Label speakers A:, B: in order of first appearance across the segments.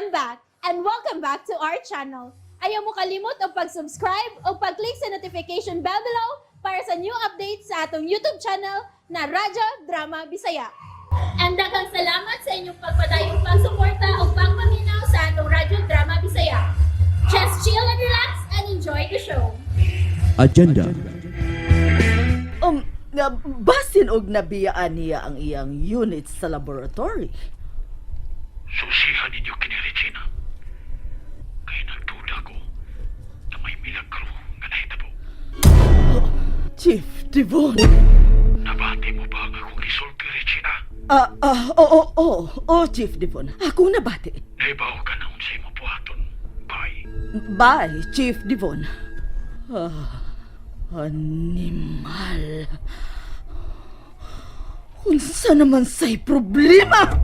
A: I'm back and welcome back to our channel. Ayaw mo kalimot og pag-subscribe o pag-click sa notification bell below para sa new updates sa atong YouTube channel na Radyo Drama Bisaya. And daghang salamat sa inyong pagpadayong pagsuporta o pagpaminaw sa atong Radyo Drama Bisaya. Just chill and relax and enjoy the show.
B: Agenda.
C: Basin og nabiyaan niya ang iyang unit sa laboratory.
D: Susihan ninyo kini, Regina. Kay nagduda ko na may milagro nga nahitabo.
C: Chief Devon.
D: Nabati mo ba ang akong gisulti, Regina?
C: Ah, oo, oo, Chief Devon. Ako nabati.
D: Nahibaw ka na unsay mo buhaton. Bye.
C: Bye, Chief Devon. Ah, animal. Unsa naman say problema?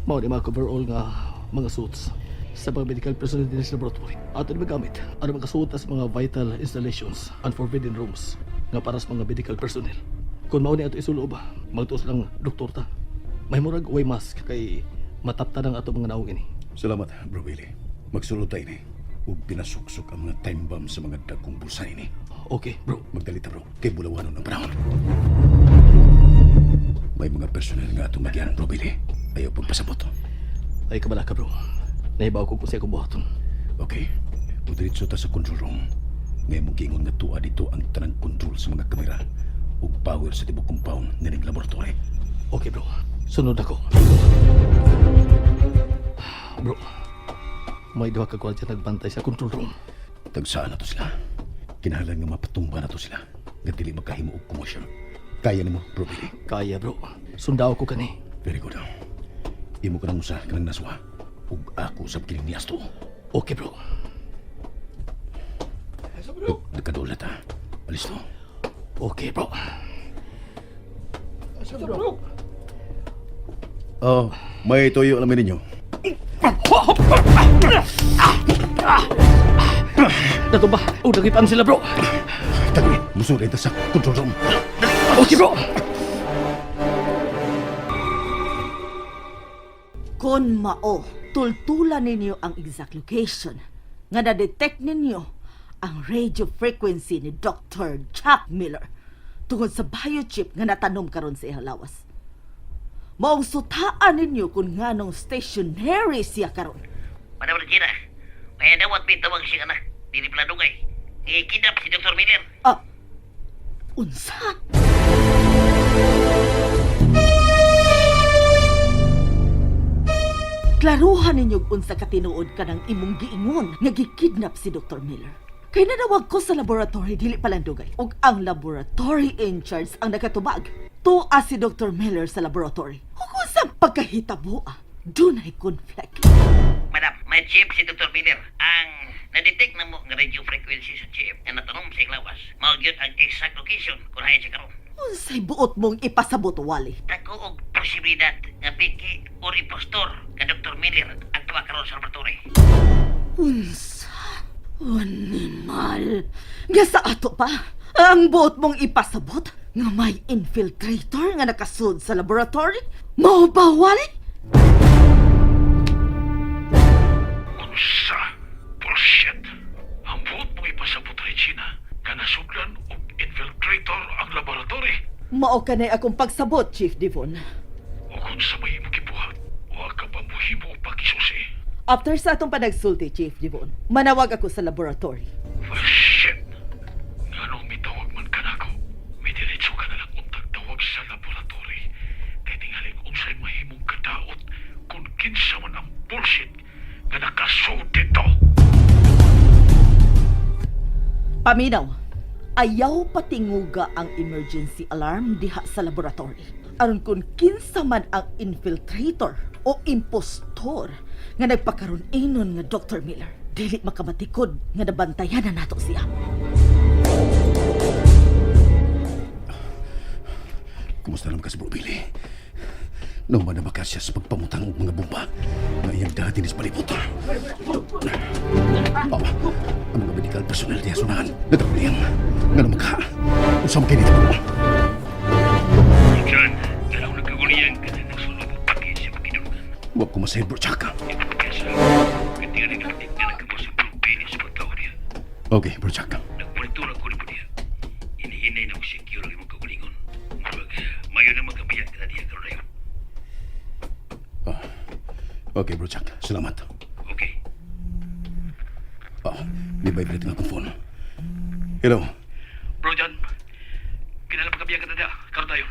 E: Mao ni mga coverall nga mga suits sa mga medical personnel din sa laboratory. Ato ni magamit ang mga suot sa mga vital installations and forbidden rooms nga para sa mga medical personnel. Kung mao ni ato isulob, magtuos lang doktor ta. May murag way mask kay matapta ng ato mga naong ini.
F: Salamat, Bro Billy. Magsulod tayo ini. Ug pinasuksok ang mga time bomb sa mga dagkong bulsa ini.
E: Okay, bro.
F: Magdali ta, bro. Kay bulawanon ang panahon. May mga personnel nga atong magyan, Bro Billy. Ayaw pagpasabot.
E: Ay kabala ka, bro. Nahibaw ko kung siya akong buhaton.
F: Okay. Mudiretso ta sa control room. Ngayon mong giingon nga tuwa dito ang tanang control sa mga kamera ug power sa tibok compound nining laboratory.
E: Okay, bro. Sunod ako. Bro, may duha ka gwardiya nagbantay sa control room.
F: Tagsaan na to sila. Kinahanglan nga mapatumba na to sila. Nga dili makahimo og commotion. Kaya nimo, Bro Billy.
E: Kaya, bro. Sundao ko kani.
F: Very good. Imo ka nang usa kanang naswa. Ug ako sab kining niasto.
E: Okay, bro.
F: Nagkadulat ha. Alis to.
E: Okay, bro.
F: Oh, may tuyo namin ninyo.
E: Natumba. Oh, nagipan sila, bro.
F: Tagoy, musod ito sa control room.
E: Okay, bro.
C: Kon mao, tultulan ninyo ang exact location nga na-detect ninyo ang radio frequency ni Dr. Jack Miller tungod sa biochip nga natanom karon sa iyang lawas. Maong sutaan ninyo kung nganong stationary siya karon.
G: Madam Regina, may dawat may tawag siyang anak. Dili pala dugay. Gikidnap si Dr. Miller.
C: Ah, unsa? Klaruhan ninyo unsa katinuod ka ng imong giingon nga gikidnap si Dr. Miller. Kay nanawag ko sa laboratory dili palandugay ug ang laboratory in charge ang nakatubag. Tua si Dr. Miller sa laboratory. Ug unsang pagkahitabo ah, dunay conflict.
G: Madam, may chip si Dr. Miller. Ang na-detect na mo nga radio frequency sa chip nga natanom sa lawas. Mao gyud ang exact location kung hain siya karon.
C: Unsay buot mong ipasabot, Wally?
G: Dako og posibilidad nga piki or impostor ka Dr. Miller ang tuwa karon sa laboratory.
C: Unsa? Animal. Nga sa ato pa, ang buot mong ipasabot nga may infiltrator nga nakasud sa laboratory? Mao ba, Wally?
D: Unsa? Bullshit. Ang buot mo ipasabot, Regina, nga nasuglan og infiltrator ang laboratory.
C: Mao kanay akong pagsabot, Chief Devon.
D: O kung sa may imong gibuhat, wa ka ba mohimo og pagkisusi?
C: After sa atong panagsulti, Chief Devon, manawag ako sa laboratory.
D: Well, shit. Nganong mitawag man ka nako, may diretso ka na lang untag tawag sa laboratory. Kay tingaling unsay mahimong kadaot kung kinsa man ang bullshit nga nakasud dito.
C: Paminaw, ayaw patinguga ang emergency alarm diha sa laboratory. Aron kung kinsa man ang infiltrator o impostor nga nagpakaroon inon nga Dr. Miller, dili makamatikod nga nabantayan na nato siya.
F: Kumusta naman ka si Bro Billy? Nauman na ba ka siya sa pagpamutang og mga bomba nga iyang dati sa palibot? Oh, ang mga medical personnel diya sunahan. Nagkakuliyang. Nga naman ka. Unsa man kini bro?
G: John, dalaw nagkaguliyang ka na nagsulog og paki sa pakidulungan.
F: Wa ko masayod, Bro Jack.
D: Ipagkasa. Kaya nagkatik na nagkamo sa Blue Penis pagtao niya.
F: Okay, Bro Jack.
D: Nagmonitor ako ni niya. Inihinay na ko secure ang imong kaugalingon. Murag, mayo na magkabiya ka na diya karon dayon.
F: Ah, okay, Bro Jack. Salamat.
D: Okay.
F: Oh, ni-vibrate nga akong phone. Hello.
E: Bro John, kinala pagkabiya ka na diya karon dayon.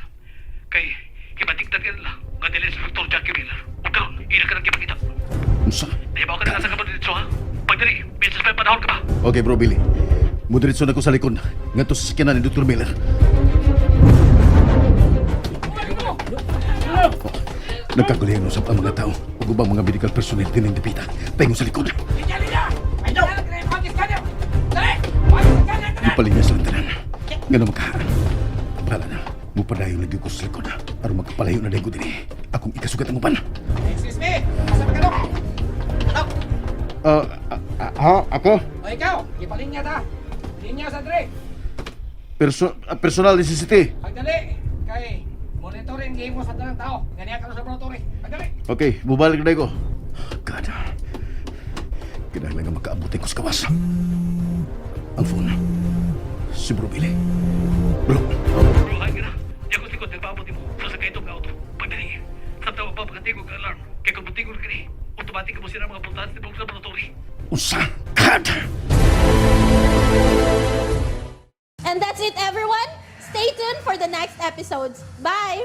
E: Kay kibatigtan ka nila nga dili si Dr. Jackie Miller. Ug karon ila ka nang gipakita.
F: Unsa?
E: Nahibaw ka na sa kabot dito ha. Pagdali, bisis pa yung panahon ka pa.
F: Okay, Bro Billy. Mudiretso na ko sa likod. Ngadto sa sakyanan ni Dr. Miller. Oh, nagkagulihan usap ang mga tao ug ubang mga medical personnel dinhing dapita. Paingon sa likod. Gipalinya silang tanan. Nga na maka. Bahala na. Mupadayon lagi ko sa likod. Aron magkapalayo na dayon ko dinhi. Akong ikasugat ang uban.
B: Excuse me! Asa ba ka, Dok? Dok!
F: Ha? Ako?
B: O ikaw, ipalinya ta! Linya sa dre!
F: Personal necessity.
B: Pagdali! Kay monitoring game mo sa tanang tao. Ganiya ka sa laboratory. Pagdali!
F: Okay, bubalik na ko. God. Kinahanglan nga makaabot ko sa kawas. Ang phone. Si Bro Billy. Bro,
E: Bro, ay ka na. Di ako sa likod, nagpaabot mo. Sa sakay itong auto. Pagdali, sa tawa pa makatingog ang alarm. Kaya kung mutingog ka ni, automatic mo sila mga puntahan sa tibok laboratory.
F: Unsa? God!
A: And that's it, everyone. Stay tuned for the next episodes. Bye!